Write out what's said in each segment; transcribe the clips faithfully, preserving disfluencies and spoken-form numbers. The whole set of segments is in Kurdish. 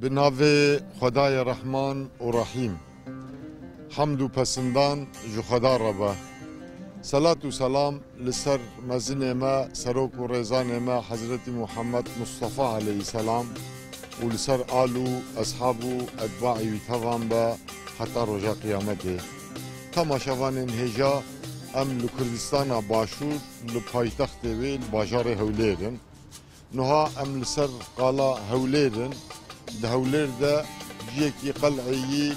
Bi navê Xwedayê Rehman û Rehîm. Hemd û pesindan ji Xweda re be. Selat û selam li ser mezinê me, serok û rêzanê me Hezretî Muhammed Mustafa aleyhisselam û li ser al û eshab û etbaî wî tevan be heta roja qiyametê. Temaşevanên hêja, em li Kurdistana Başûr, li paytextê wê, li bajarê Hewlêr in. Niha em li ser qala Hewlêr in. Di Hewlêr de ciyekî qel'eyî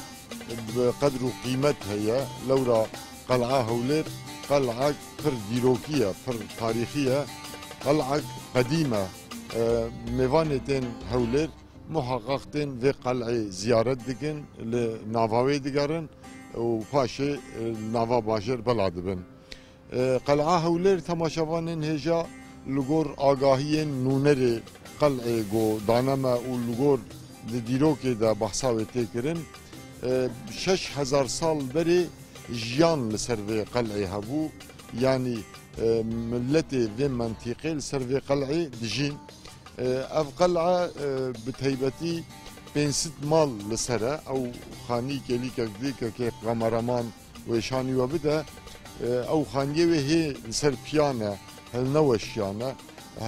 bi qedr û qîmet heye. Lewra qel'a Hewlêr qel'ek pir dîrokî ye, pir tarîxî ye. Qel'ek qedîm e. E, mêvanê tên Hewlêr muheqeq tên vê qel'ê ziyaret dikin, li nava wê digerin û paşê, e, li nava bajêr bela dibin. E, Qel'a Hewlêr, temaşevanên hêja, li gor agahiyên nûnerê qel'ê ku dane me û li gor di dîrokê de behsa wê tê kirin, e, şeş hezar sal berê jiyan li ser vê qel'ê hebû, yanî, e, miletê vê mentîqê li ser vê qel'ê dijîn. E, ev qel'a, e, bi taybetî pênc sed mal li ser e. Ew xanî kêlîkek dî, kekê kameraman wê şanî we bide. E, ew xaniyê wê hê li ser piyan e, hilneweşiyane.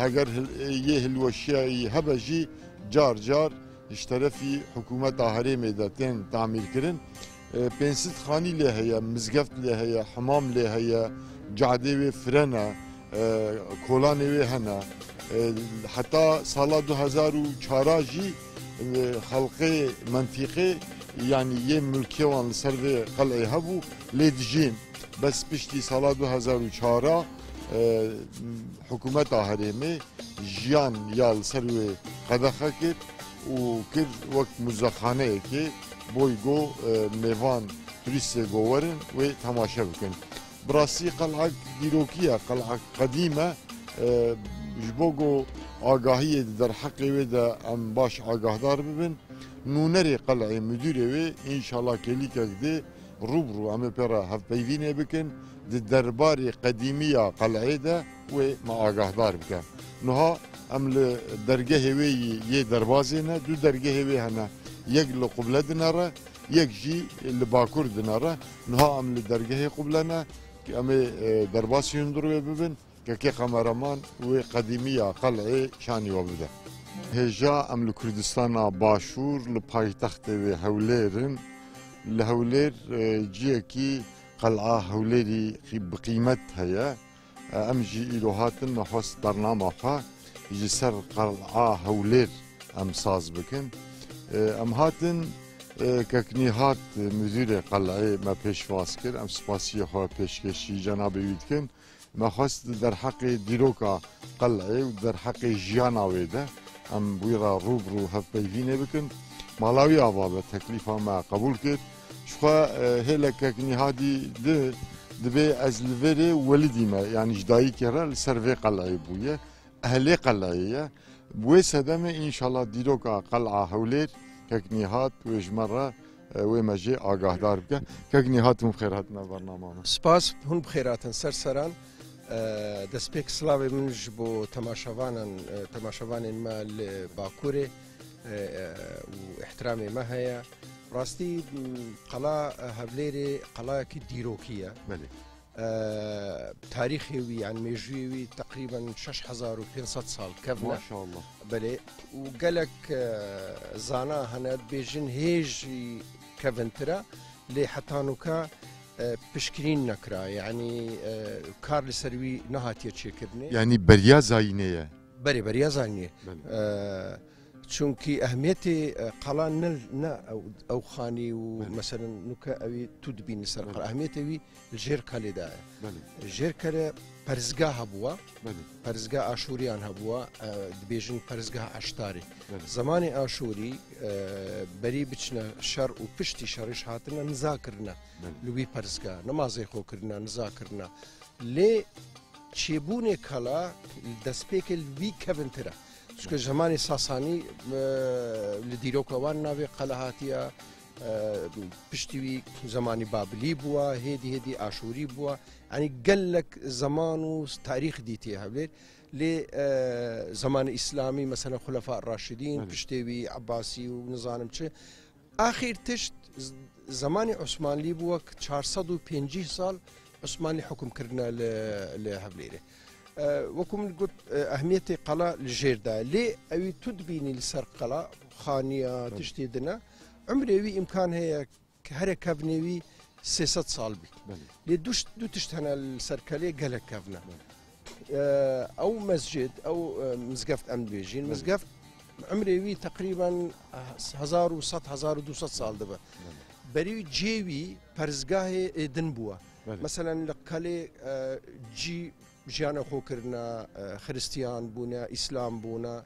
Heger hil-, yê hilweşiyayî hebe jî car car ji terefî hikûmeta herêmê de tên tamîrkirin. E, pênc sed xanî lê heye, mizgeft lê heye, himam lê heye, cadê wê firene, e, kolanê wê hene. E, heta sala du hezar û çar jî, e, xelqê mentîqê, yanî yê milkê wan li ser vê qel'ê hebû, lê dijîn. Bes piştî sala du hezar û çar, e, hikûmeta herêmê jiyan ya li ser wê qedexe kir û kir wek muzexaneyekê, boy go, e, mêvan, turîstê go werin wê temaşe bikin. Bi rastî qel'ek dîrokî ye, qel'ek qedîm e. E, ji bo go agahiyê di derheqê wê de em baş agahdar bibin. Nûnerê qel'ê, mudîrê wê, înşallah kêlîkek dê rû bi rû em ê pê re hevpeyvînê bikin, di derbarê qedîmiya qel'ê de wê me agahdar bike. Niha em li dergehê wê yî yê derbazê ne, du dergehê wê hene, yek li qible dinere, yek jî li bakur dinere. Niha em li dergehê qible ne, em ê, e, derbasî hundir wê bibin. Kekê kameraman wê qedîmiya qel'ê şanî we bide. Hêja em li Kurdistana Başûr, li paytextê wê Hewlêr in. Li Hewlêr, e, ciyekî qel'a Hewlêrî qî-, bi qîmet heye. E, em jî îro hatin, me xwest bernama xwe ji ser qel'a Hewlêr em saz bikin. E, em hatin, e, Kek Nîhat, e, mudîrê qel'ê me pêşwas kir. Em spasiyê xwe pêşkêşî cenabê wî dikin. Me xwest di derheqê dîroka qel'ê û di derheqê jiyana wê de em wî re rû bi rû hevpeyvînê bikin. Mala wî ava be, teklîfa me qebûl kir. Ji xwe, e, hêlek Kek Nîhadî di, dibê ez li vêrê welidî me, yanî ji dayikê re li ser vê qel'ê bûye. Ehlê qel'ê ye. Bi wê sedemê înşallah dîroka qel'a Hewlêr, Kek Nîhat wê ji me re, e, wê me jê agahdar bike. Kek Nîhat, hûn bi xêr hatin bernama me. Spas, hûn bi xêr hatin ser seran. E, destpêk silavê min ji bo temaşevanan, e, temaşevanên me li Bakurê, e, e, û îhtiramê me heye. Rastî, m, qela, e, Hewlêrê qelayekî dîrokî ye. Belê. E, tarîxê wî, yanî mêjûyê wî teqrîben şeş hezar û pênc sed sal kevn e. Maşallah. Belê. Û gelek, e, zana hene dibêjin hê jî kevintir e, lê heta nûka, e, piştgirîn nekira. Yanî, e, kar li ser wî nehatiye çêkirinê. Yanî beriya zayînê ye? Berê, beriya zayînê. Belê. E, Çunkî ehmiyetê, e, qala ne, ne ew, ew xanî û Belê. Meselen nûke ewî tu dibînî ser Belê. Qala. Ehmiyetê wî li jêr kelê de ye. Belê. Jêr kelê perizgah hebûwa. Belê. Perizgah Aşûriyan hebûwa, e, dibêjin perizgah Eştarê. Belê. Zemanê Aşûrî, e, berî biçine şer û piştî şerê jî hatine niza kirine. Belê. Li wî perizgah. Nimazê xwe kirine, niza kirine. Lê çêbûnê kala li destpêkê li wî kevintir e. Çunke zemanê Sasanî, e, li dîroka wan navê qala hatiye, e, piştî wî zemanî Babilî bûye, hêdî hêdî Aşûrî bûye. Yanî gelek zeman û tarîx dîtiye Hewlêr. Lê, e, zemanê îslamî, mesela Xulefâ Raşidîn, Belê. piştê wî Ebbasî û nizanim çi. Axîr tişt z-, zemanê Osmanlî bû, wek çar sed û pêncî sal Osmanlî hukm kirine li, li Hevlêrê. E, wekî min got, e, ehmiyetê qala li jêr de ye. Lê ewî tu dibînî li ser qala, xaniya, Belê. tiştê din e. Umrê wî îmkan heye here kevnê wî sê sed sal bî. Belê. Lê du, du tişt hene li ser kelê gelek kevn e. Belê. Eee, ew mescid, ew, e, mizgeft em dibêjin. Belê. Mizgeft umrê wî teqrîben hezar û sed, hezar û du sed sal dibe. Belê. Berî wî cihê wî perîzgahê ê din bûye. Belê. Meselen li kelê, e, cî jiyana xwe kirine, e, xiristiyan bûne, îslam bûne,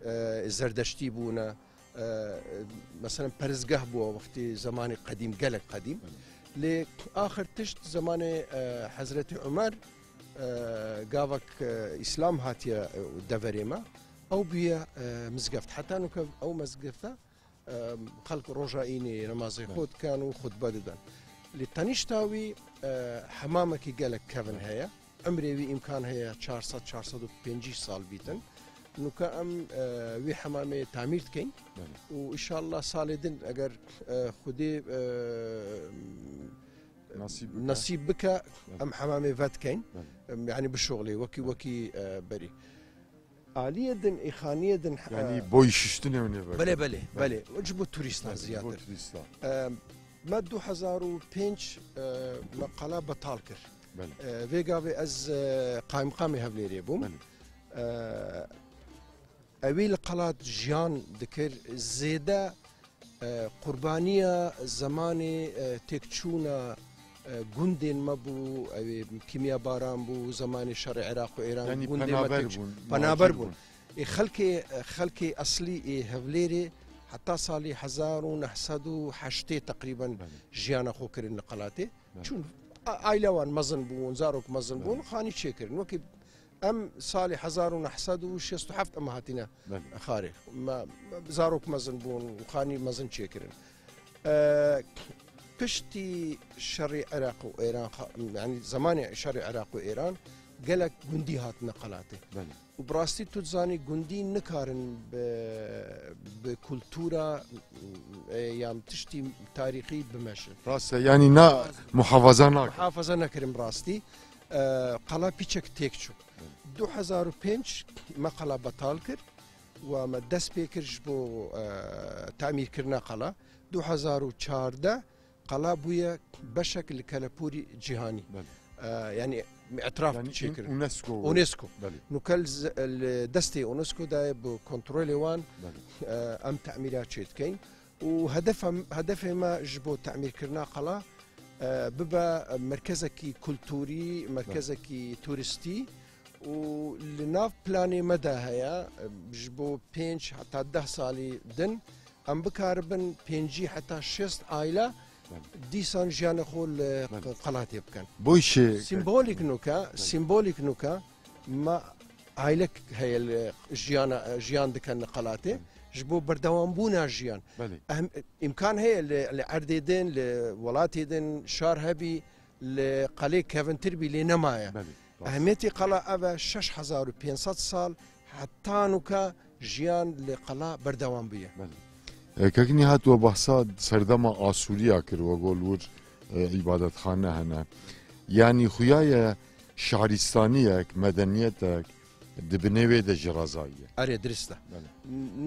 e, zerdeştî bûne. E, mesela perîzgah bû wextê zemanê qedîm, gelek qedîm. Belê. Lê axir tişt zemanê, e, Hezretî Umer, e, gavek, e, Îslam hatiye, e, deverê me, ew bûye, e, mizgeft. Heta nûke ew mizgefte, e, xelk roja înê nemazê Belê. xwe dikin û xutbe didin. Lê tenişta wî, e, hemamekî gelek kevn Belê. heye. Umrê wî îmkan heye çar sed, çar sed û pêncî sal bîtin. Nûke em, e, wî hemamê tamîr dikeyn. Belê. Û înşallah salê din eger, e, Xwedê, e, Nasîb bike. nasîb bike, Belê. em hemamê vedikeyn. Belê. Em, yanî bişoxlê wekî, Belê. wekî, e, berî. Aliyê din, ê xaniyê din, Yanî e, boy şiştin ew ne Belê, belê, belê. Ji bo turîstan Belê, ji bo ziyatir. turîstan. E, me du hezar û pênc, e, me qala betal kir. Belê. E, vê gavê ez, e, qayimqamê Hevlêrê bûm. Belê. E, ewî li qelat jiyan dikir, zêde, e, qurbaniya zemanê, e, têkçûna, e, gundên me bû, ew ê kîmyabaran bû, zemanê şerê Iraq û Êran Yanî gundê me penaber têkçû-, bûn, penaber muhacir bûn. bûn. Ê xelkê, e, xelkê eslî ê Hevlêrê heta salê hezar û neh sed û heştê teqrîben Belê. jiyana xwe kirin li qelatê. Belê. Çûn a-, aile wan mezin bûn, zarok mezin bûn, Belê. xanî çêkirin. Wekî em salê hezar û neh sed û şêst û heft em hatine Belê. xarê. Me, me zarok mezin bûn û xanî mezin çêkirin. E, piştî şerê Iraq û Êran, xa-, yanî zemanê şerê Iraq û Êran gelek gundî hatine qelatê. Belê. Û bi rastî tu dizanî gundî nikarin bi, bi kultura, e, yan tiştî tarîxî bimeşin. Rast e, yanî na muhafaza nakin. Muhafaza nekirin bi rastî. E, qala pîçek têk çû. Belê. Du hezar û pênc me qala betal kir. Wa me dest pê kir ji bo, e, tamîrkirina qala. Du hezar û çardeh qala bûye beşek li kelepûrî cîhanî. Belê. E, yanî îtiraf Yanî çêkirin. UNESCO. UNESCO. Belê. Nûke li z-, li destê UNESCO de ye, bi kontrolê wan, Belê. e, em temîra çêdikeyn. Û hedef em, hedefê me ji bo temîrkirina qala, e, bibe merkezekî kulturî, Belê. merkezekî turîstî û li nav planê me de heye, e, ji bo pênc heta deh salî din em bikaribin pêncî heta şêst aile Belê. dîsan jiyana xwe li Belê. qelatê bikin. Boy şê Sîmbolîk nûke, Belê. sîmbolîk nûke me aile heye li jiyana, jiyan dikin li qelatê. Belê. Ji bo berdewambûna jiyan. Belê. Ehm, îmkan heye li, li erdê din, li welatê din şar hebî, li qelê kevintir bî, lê nemaye. Belê, rast. Ehmiyetê qela ev e, şeş hezar û pênc sed sal heta nûke jiyan li qela berdewam bûye. Belê. E, Kek Nîhat, we behsa serdema Asûriya kir, we got li wir, e, îbadetxane hene. Yanî xuya ye şarîstaniyek, medeniyetek di binê wê de jî rezayiye. Erê, dirist e. Belê.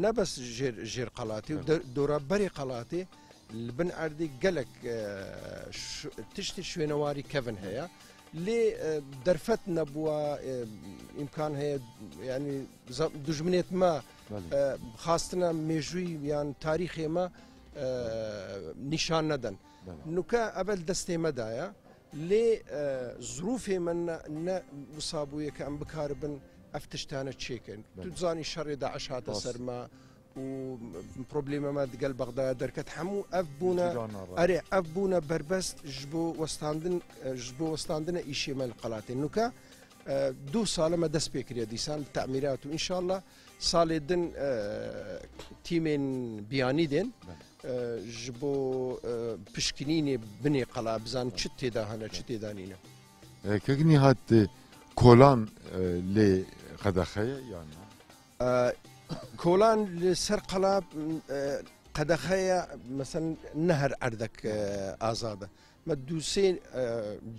Ne bes jêr, jêr qelatê û Belê. de-, dora berê qelatê, li bin erdê gelek, e, ş-, tiştê şwênewarî kevin heye. Lê, e, derfet nebûwa, e, îmkan heye, yanî za-, dijminêt me, Belê. e, xastina mêjûyî yan tarîxê me, e, nîşan nedin. Belê. Nûke ev li destê me de ye. Lê, e, zirûfê me ne, ne wisa bûye ke em bikaribin ev tiştane çêkin. Belê. Tu dizanî şerê DAIŞ hate Rast. ser me û problema me digel Bexdaya derket. Hemû ev bûne, Cîrana re. erê, ev bûne berbest ji bo westandin, e, ji bo westandina îşê me li qelatê. Nûke, e, du sale me dest pê kiriye dîsan bi temîrat û înşallah salê din, e, tîmên biyanî dên. Belê. e, ji bo, e, pişkinînê binê qela, bizan çi tê de hene, çi tê de nîne. E, Kek Nîhat, e, kolan, e, lê qedexe ye yan na? E, Kolan li ser qala, e, qedexe ye, mesela ne her erdek, e, azad e. Me du sê, e,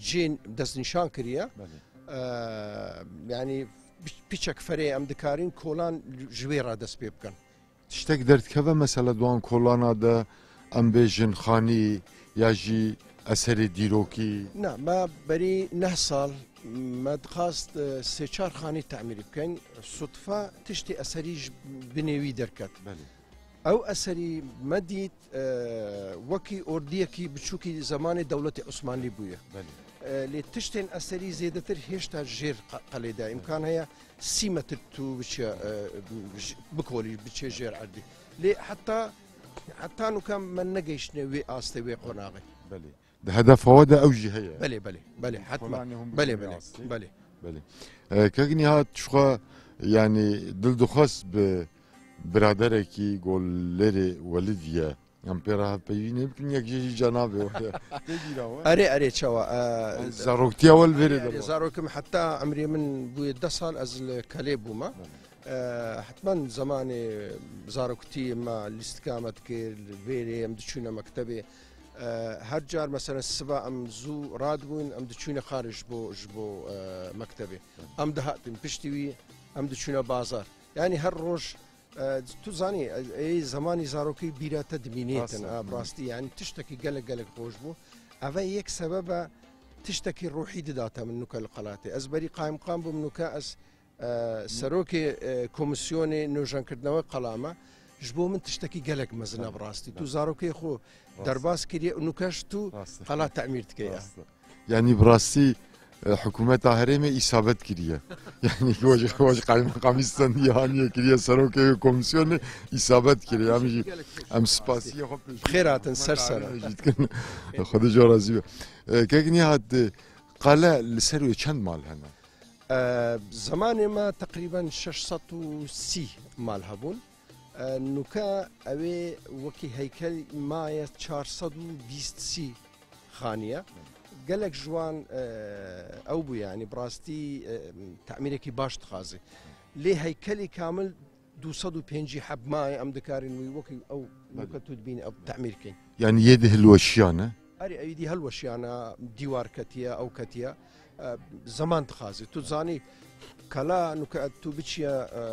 cên destnîşan kiriye. Belê. E, yanî pi-, piçek ferê em dikarin Kolan ji wê re dest pê bikin. Tiştek derdikeve mesela di wan kolana de, em bêjin xanî ya jî eserê dîrokî? Na, me berî neh sal me dixwast, e, sê çar xanî temîr bikin. Sutfa tiştê eserî ji binê wî derket. Belê. Ew eserî me dît, e, wekî ordiyekî biçûkî zemanê dewletê Osmanlî bûye. Belê. E, lê tiştên eserî zêdetir hêşta jêr qe-, qelê de. Belê. Îmkan heye sî metr tu biçe, e, j-, bikolî, biçe jêr erdî. Lê heta, heta nuka me negeyiştine wê astê, wê qonaxê. Belê. Di hedefa we de ew jî heye. Belê, belê, belê, hetmen. Kolanê hûn Belê, bigihîne belê, astê. Belê. Belê. E, kek Nîhat, ji xwe, yanî, dil dixwest bi biraderekî ku lêrê welidî ye, em pê re hevpeyvînê bikin, yek jê jî cenabê we ye. Tê bîra we? Erê, erê, çawa, e, Zaroktiya we li vêrê Erê, de erê, bû? Zarokim heta emrê min bûye deh sal, ez li Kelê bûme. Belê. E, hetmen zemanê zaroktî me lîstika me dikir, li vêrê em diçûne mektebê. E, her car, mesela, siba em zû radibûn, em diçûne xarê ji bo, ji bo, e, mektebê. Em dihatin piştî wî, em diçûne bazar. Yanî her roj, e, tu zanî, e, ê zemanî zarokî bîra te dimînêtin, Rast e, e, bi hı. rastî, yanî tiştekî gelek, gelek xweş bû. Eve yek sebeb e, tiştekî ruhî didate min nuke li qelatê. Ez berî qayimqam bûm, nuke ez, e, serokê, e, komîsyonê nûjenkirdina we qela me, ji bo min tiştekî gelek mezin e. Belê, bi rastî. Tu belê. zarokê xwe Rast. derbas kiriye û nuke ji tu Rast. qela temîr dike ya. Rast. Yanî bi rastî, e, hikûmeta herêmê îsabet kiriye. Yanî wek, wek qayimqamî stendiye haniye kiriye, serokê wê komîsyonê îsabet kiriye. Em jî, Gelek xweş. em spasiye xwe pêşkêş Xêr hatin, ser hikûmeta sera. herêmê jî dikin. Xwedê ji we razî be. E, kek Nîhat, e, qala li ser wê çend mal hene? E, zemanê me teqrîben şeş sed û sî mal hebûn. E, nuke ew ê wekî heykel maye çar sed û bîst sî xaniye. Gelek ji wan, e, ew bû, yanî bi rastî, e, temîrekî baş dixwaze. Lê heykelî kamil du sed û pêncî heb maye, em dikarin wî wekî ew Belê. nuke tu dibînî ew temîr kein. Yanî yê di hilweşiyan e? Erê, êdî helweşiyane, dîwar ketiye, ew ketiye. E, zeman dixwaze. Tu zanî, kala, nuke tu biçiye, e,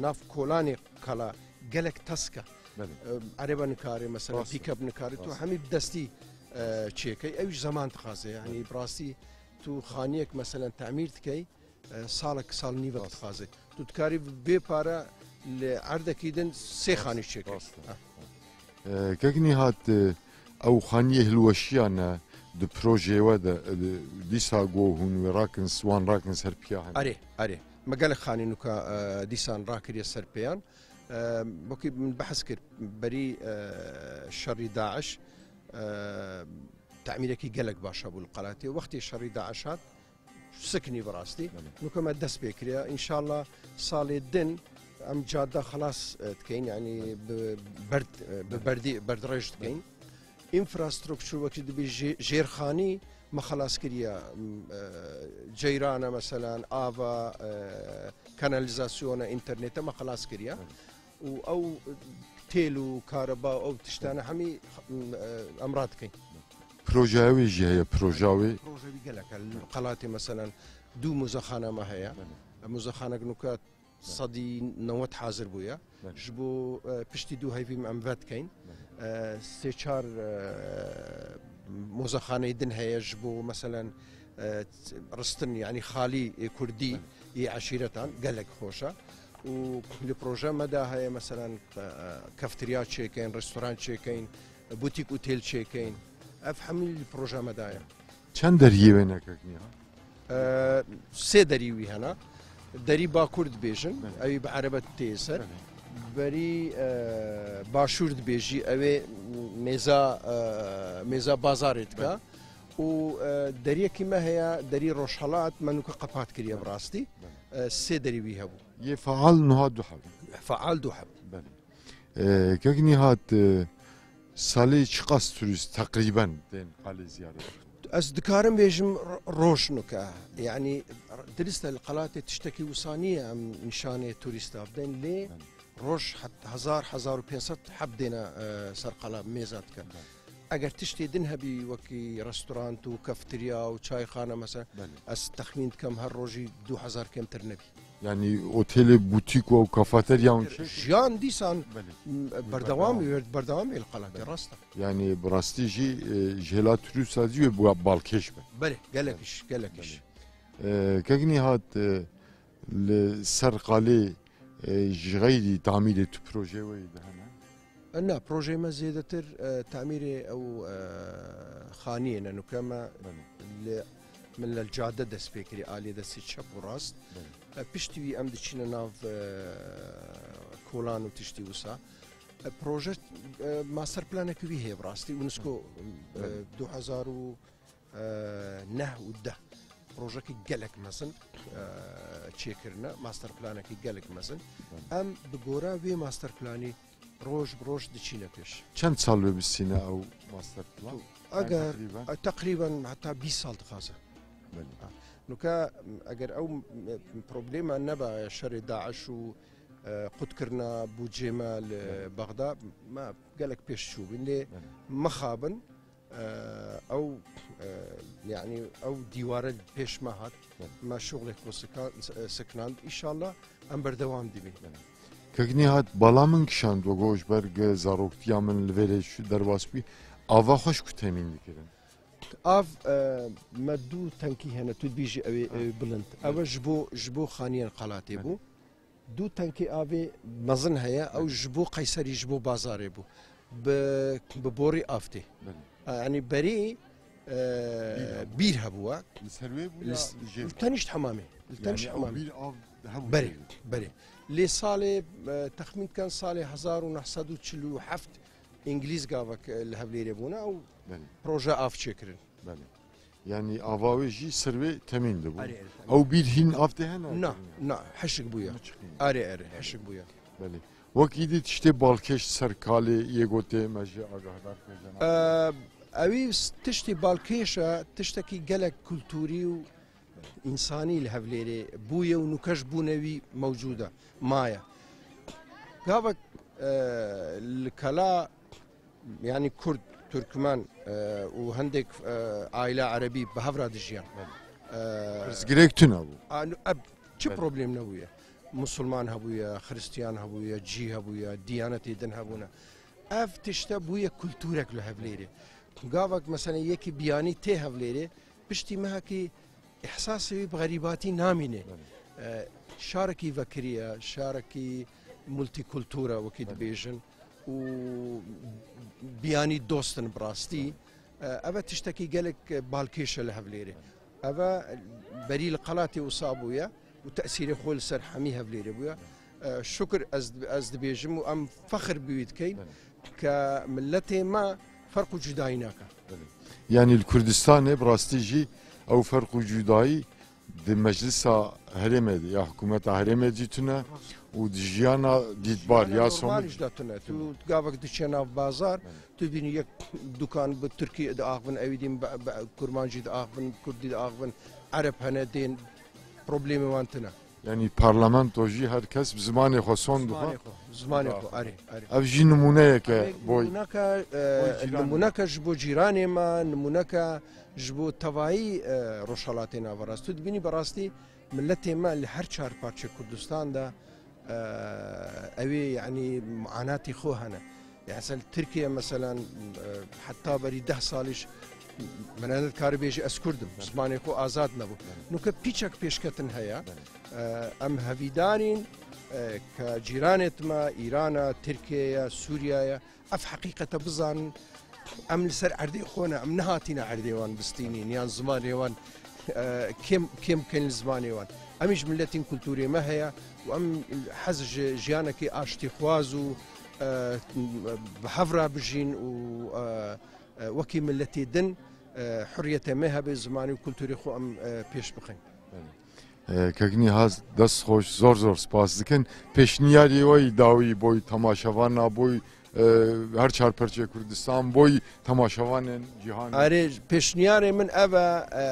nav kolanê kala gelek tesk e. Belê. E, erebe nikare, mesela, Rast e. pîkep nikare. Tu Rast e. hemî bi destî, e, çêkey. Ew jî zeman dixwaze. Yanî, Belê. bi rastî tu xaniyek, mesela, temîr dikey, e, salek, sal nîvek Rast. dixwaze. Tu dikarî bê pare li erdekî din sê Rast, xanî çêkî. rast. Ha. E, kek Nîhat, e, ew xaniyê hilweşiyan e di projeyê we de, e, dîsa go hûn wê rakin, wan rakin ser piya hene? Erê, erê. Me gelek xanî nuka, e, dîsan rakiriye ser pêyan. E, wekî min behs kir, berî, e, şerî DAIŞ, e, temîrekî gelek baş hebû li qelatê. Wextê şerî DAIŞ hat, siknî bi rastî. Belê. Nuke me dest pê kiriye. Înşallah salê din em cadde xelas, e, dikeyn, yanî Belê. bi berd, e, bi Belê. berdî, berdrêj dikeyn. Belê. Înfrastruktur wekî dibê jê-, jêrxanî me xelas kiriye. M, e, ceyrane, meselan, ava, e, kanalîzasyona, înternete me xelas kiriye. Belê. Û ew têl û kareba û ew tiştane hemî, m, e, em radikeyn. Projeya wê jî heye, projeya wê? Proje wî gelek e. Li qelatê, meselen, du muzexane me heye. Belê. Muzexe nuke Belê. sedî newed hazir bûye. Belê. Ji bo, e, piştî du heyvî em vedikeyn. Belê. E, sê çar, e, muzexaneyê din heye ji bo, meselen, e, ristin, yanî xalî, e, kurdî Belê. yê eşîretan gelek xweş e. Û li proje me de heye, meselen, e, kafeterya çêkeyn, restoran çêkeyn, butîk û têl çêkeyn. Ev hemî li proje me de ye. Çend deriyê wê ne kek Nîhat? E, sê derî wî hene. Derî Bakur dibêjin, Belê. ew ê bi erebe tê ser. Belê. Berî, e, Başûr dibêjî, ew ê mêza, e, mêza bazarê dike. Belê. Û, e, deriyekî me heye, derî Rojhelat, me nuke qepat kiriye bi rastî. Belê. E, sê derî wî hebû. Yê faal nuha du heb in. Faal du heb. Belê. E, kek Nîhat, e, salê çiqas turîst teqrîben tên qalê ziyaret? Ez dikarim bêjim ro-, roj nuke. Yanî, dirist e, li Qelatê tiştekî wisa niye em nîşanê turîsta bidin, lê Belê. roj het-, hezar, hezar û pênc sed heb dêne, e, ser qala mêza dike. Belê. Eger tiştê din hebî, wekî restorant û kafeterya û çayxane mesela, Belê. ez texmîn dikim her rojî du hezar kêmtir nebî. Yanî otelê, butîk û kafeterya hûn çêkir? Jiyan dîsan, Belê. m-, berdewam, Berdewam. berdewam ê li Qelatê, Belê. rast e. Yanî bi rastî jî, e, ji hêla turîsta jî wê ba-, balkêş be. Belê, gelek Belê. iş, gelek iş. Belê. E, Kek Nîhat, e, li ser qalê, e, ji xeyrî tamîrê tu projeyê we yê de hene? E, na, projeyê me zêdetir, e, tamîrê ew, e, xaniyê ne nuke me Belê. li, min li cade dest pê kirî, aliyê destê çep û rast. Belê. E, piştî wî em diçîne nav, e, kolan û tiştî wisa. E, proje, e, master planekî wî heye bi rastî. UNESCO, e, Belê. du hezar û neh û deh. Projekî gelek mezin, e, çêkirine, master planekî gelek mezin. Belê. Em bi gora vê master planî roj bi roj diçîne pêş. Çend sal wê bistîne ew master plan? Eger, Teqrîben? e, teqrîben heta bîst sal dixwaze. Belê. Ha. Nuke, eger ew, e, problema neba şerê DAIŞ û, e, qutkirina budcê me li Belê. Bexda, me gelek pêş çûbin. Lê Belê. mixabin, e, ew, e, yanî ew dîware pêş me hat. Belê. Me şuxlê xwe sika-, e, sekinand. Înşallah em berdewam dibin. Belê. Kek Nîhat, bala min kişand we got ji ber ku zaroktiya min li vêrê çû derbas bû, ava xweş ku temîn dikirin. Av, e, me du tenkî hene, tu dibêjî ew ê, Ha. ew ê bilind. Belê. Ew e ji bo, ji bo xaniyên Qelatê Belê. bû. Du tenkê avê mezin heye, ew Belê. ji bo Qeyserî, ji bo bazarê bû. Bi, bi borî av tê. Belê. E, yanî berî, e, Bîr hebû. bîr hebû, e. Li ser wê bû Li ya s-, li jê li bû? tenişt hemamê. Li Yani tenişt ew hemamê. bîr av hebû Berê, jê? berê. Lê salê, e, texmîn dikin salê hezar û neh sed û çil û heft Îngilîz gavek, e, li Hevlêrê bûne û Belê. proje av çêkirin. Belê. Yanî ava wê jî ser wê temîn dibû. Erê, erê, temîn. Ew bîr hîn av tê hene? Na, na, hişik bûye. Hişik bûye. Erê, erê, hişik bûye. Belê. Wek îdî tiştê balkêş ser kalê yê gotê me jî agahdar kir cenab. Eee, ewî s-, tiştê balkêş e, tiştekî gelek kulturî û însanî li Hevlêrê bûye û nûke ji bûne wî mewcûd e, maye. Gavek, eee, li kela Yanî Kurd, Turkmen, e, û hindek, e, aîla Erebî bi hev re dijiyan. Belê. E, Pirsgirêk tune bû. a, nu, eb, çi Belê. problem nebûye? Musulman hebûye, Xristiyan hebûye, cî hebûye, diyanetê din hebûne. Ev tişte bûye kulturek li Hevlêrê. Gavek, mesela, yekî biyanî tê Hevlêrê, piştî mehekî îhsasê wî bi xerîbatî namîne. Belê. E, şarekî vekirî ye, şarekî multîkultur e, wekî Belê. dibêjin, û biyanî dost in bi rastî. Belê. E, ev e tiştekî gelek balkêş e li Hevlêrê. Belê. Ev e berî li Qelatê wisa bûye û tesîrê xwe li ser hemî Hevlêrê bûye. Belê. E, şukir ez, ez dibêjim û em fexir bi wî dikeyn Belê. ke miletê me ferq û cudayî nake. Belê. Yanî li Kurdistanê bi rastî jî ew ferq û cudayî di meclisa herêmê de ya hikûmeta herêmê jî tune û di jiyana dîtbar Jiyana ya normal somil jî de tune. Tu gavek diçe nav bazar, Belê. tu bînî yek dukan bi Tirkî diaxivin, ewî din bi, bi Kurmancî diaxivin, Kurdî diaxivin, Ereb hene, tên, problemê wan tune. Yanî parlamento jî her kes bi zimanê xwe son dixwe. Zimanê xwe, zimanê xwe, erê, erê. Ev jî nimûneyek e Ev boy. nimûneke, e, Boy cîranê. nimûneke ji bo cîranê me, nimûneke ji bo tevayî, e, Rojhelatê Naverast. Tu dibînî bi rastî miletê me li her çar parçe Kurdistan de, e, ew ê, yanî, muanatî xwe hene. Mesela li Tirkiye, mesela, e, heta berî deh salî ji, min ne dikarî bêjî ez Kurd im, Belê. zimanê xwe azad nebû. Belê. Nuke pîçek pêşketin heye. Belê. E, em hevîdarîn, e, ke cîranêt me, Îran e, Tirkiye ye, Sûriye ye, ev heqîqete bizanin. Em li ser erdê xwe ne, em nehatîne erdê wan bistînîn, yan zimanê wan, e, kêm, kêm bikin li zimanê wan. Em jî miletên kulturê me heye û em hez ji jiyanekî aştîxwaz û, e, bi hev re bijîn û, e, e, wekî miletê din, e, hurriyetê me hebe, zimanî û kulturê xwe em, e, pêş bixin. Belê. E, Kek Nîhat, dest xweş, zor zor spas dikin. Pêşniyarê we yî dawî boy temaşevana, boy e, her çar perçê Kurdistan, boy temaşevanên cîhanê. Erê, pêşniyarê min ev e, e,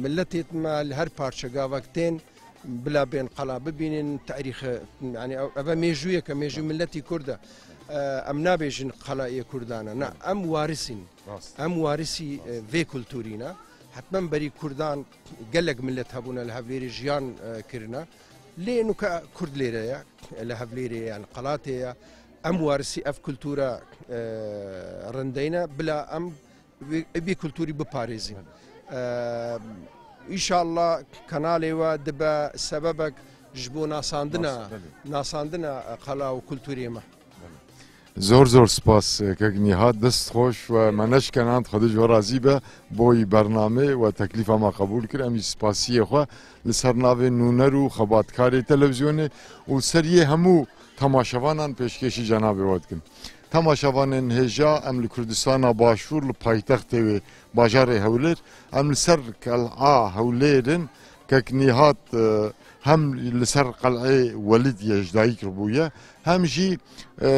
milletê me li her parçe gavek tên bila bên qala bibînin, tarîxe, yani ev, ev e mêjûyeke, mêjû milletî Kurd e. E, em nabêjin qala yê Kurdan e. Na, em warisîn. Rast. Em warisî, e, vê kulturî ne. Hetmen berî Kurdan gelek millet hebûne li Hevlêrê jiyan, e, kirine. Lê nuke Kurd lêre ye, li Hevlêrê ye, li Qelatê ye. Em warisî ev kultura, e, rindeyne, bila em vê, vê kulturî biparêzîn. E, înşallah kanalê we dibe sebebek ji bo nasandina, Nas-, belê. nasandina qala û kulturê me. Zor zor spas, e, kek Nîhat, dest xweş we me neşkenand, Xwedê ji we razî be, boyî bernamê we teklîfa me qebûl kir, em jî spasiyê xwe li ser navê nûner û xebatkarê televîzyonê û ser yê hemû temaşevanan pêşkêşî cenabê we dikin. Temaşevanên hêja, em li Kurdistana Başûr, li paytextê wê, bajarê Hewlêr, em li ser qel'a Hewlêr in, kek Nîhat, e, hem li ser qel'ê Welîd ye, ji dayik bûye, hem jî, e,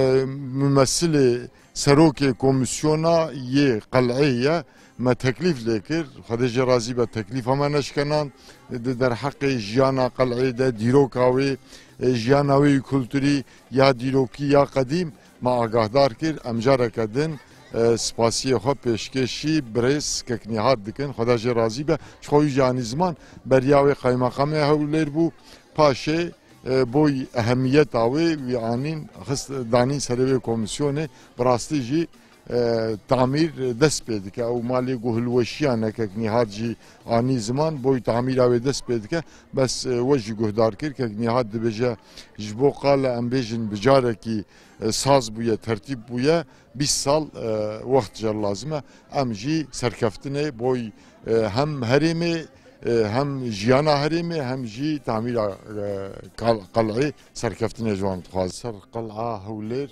mumesilê serokê komîsyona yê qel'ê ye, me teklîf lê kir, Xwedê jê razî be, teklîfa me neşkenan, di derheqê jiyana qel'ê de, dîroka wê, e, jiyana wê yî kulturî, ya dîrokî, ya qedîm, me agahdar kir. Em careke din, e, spasiyê xwe pêşkêşî birêz kek Nîhat dikin. Xweda jê razî be. Ji xwe wî jî anî ziman, beriya wê qeymeqamê Hewlêr bû. Paşê, e, boy ehemiyeta wê wî anîn xist, danîn serê wê komîsyonê. Bi rastî jî, e, tamîr dest pê dike. Ew malê ku hilweşiya ne kek Nîhat jî anî ziman, boy tamîra wê dest pê dike. Bes, e, we jî guhdar kir, kek Nîhat dibêje, ji bo qala em bêjin bi carekî, e, saz bûye, tertîb bûye, bîst sal, e, wext jê lazim e. Em jî serkeftinê boy, e, hem herêmê, e, hem jiyana herêmê, hem jî tamîra, e, qel-, qel'ê serkeftinê ji wan dixwazin. Ser qel'a Hewlêr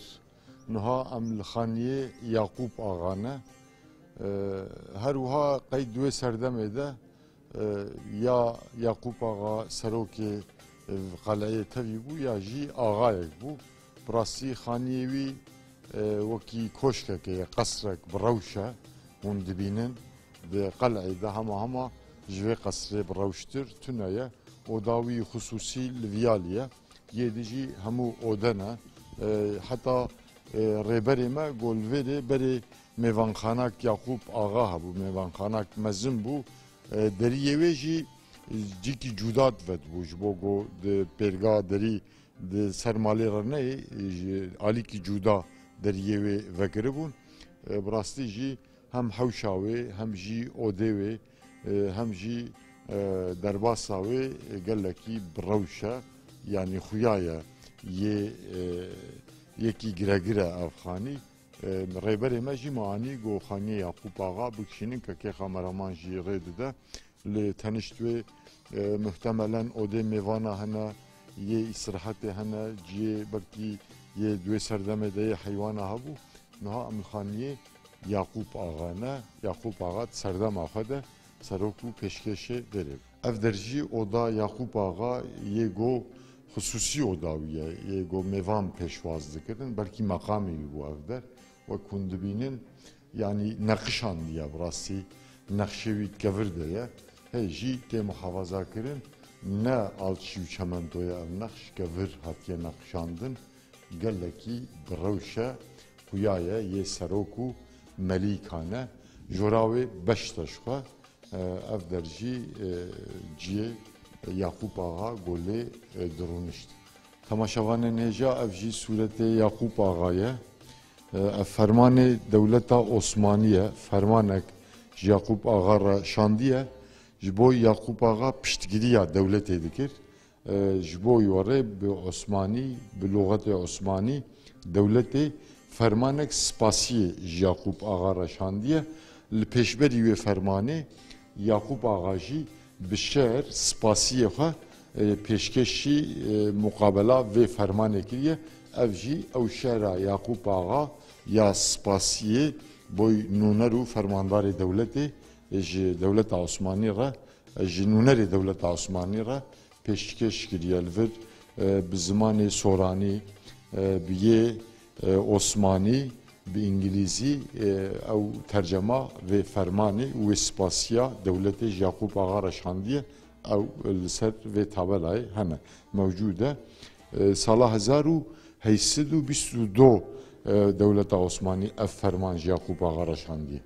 niha em li xaniyê Yaqûb Axa ne. E, her wiha qey di wê serdemê de, e, ya Yaqûb Axa serokê, e, qeleyê tevî bû ya jî axayek bû. Bi rastî xaniyê wî, e, wekî koşkekê ye, qesrek bi rewş e, hûn dibînin. Di qeleyê de hema hema ji vê qesrê bi rewştir tune ye. Oda wî xisûsî li viyalî ye. Yê di jî hemû ode ne. E, heta, e, rêberê me got li vê rê berê mêvanxanak Yaqûb Axa hebû, mêvanxanak mezin bû. E, deriyê wê jî, e, cîkî cuda divetibû, ji bo ku di pêrga derî di ser malê re neyê, e, ji alîkî cuda deriyê wê vekiribûn. E, bi rastî jî hem hewşa wê, hem jî odê wê, e, hem jî, e, derbasa wê, e, gelekî bi rewş e, yanî xuya ye yê, e, yekî giregir e ev xanî. E, rêberê me jî me anî got xaniyê Yaqûb Axa bikişînin, kekê kameraman jî rê dide. Li tenişt wê, e, muhtemelen odê mêvana hene, yê îstirahetê hene, ciyê belkî yê di wê serdemê de yê heywana hebû. Niha em li xaniyê Yaqûb Axa ne. Yaqûb Axa di serdema xwe de serok û pêşkêşê vê rê bû. Ev der jî oda Yaqûb Axa yê go xisûsî oda wî ye, yê go mêvan pêşwaz dikirin. Belkî meqamê wî bû ev der. Wek hûn dibînin, yanî neqişandiye bi rastî. Nexşê wî di kevir de ye. Hey jî tê muhafaza kirin. Ne alçî û çemento ye ev nexş, kevir hatiye neqişandin. Gelekî bi rewş e, xuya ye yê serok û melîkan e. Jora wê beşt e ji xwe. E, ev der jî, e, ciyê Yaqûb Axa golê, e, dirûnişt. Temaşevanên hêja, ev jî sûretê Yaqûb Axa ye. E, ev fermanê dewleta Osmanî ye. Fermanek ji Yaqûb Axa re şandiye. Ji bo Yaqûb Axa piştgiriya dewletê dikir. E, ji bo wê re bi Osmanî, bi lûxetê Osmanî, dewletê fermanek spasiyê ji Yaqûb Axa re şandiye. Li pêşberî wê fermanê Yaqûb Axa jî bi şer spasiyê xwe, e, pêşkêşî, e, muqabela vê fermanê kiriye. Ev jî ew şera Yaqûb Axa ya spasiyê boy nûner û fermandarê dewletê, e, ji dewleta Osmanî re, e, ji nûnerê dewleta Osmanî re pêşkêş kiriye li vir, e, bi zimanê soranî, e, bi yê, E, Osmanî bi îngilîzî, e, ew tercema vê fermanê û wê spasiya dewletê ji Yaqûb Axa re şandiye, ew li ser vê tabelayê hene, mewcûd e. E, sala hezar û heyt sed û bîst û du, e, dewleta Osmanî ev ferman ji Yaqûb Axa re şandiye.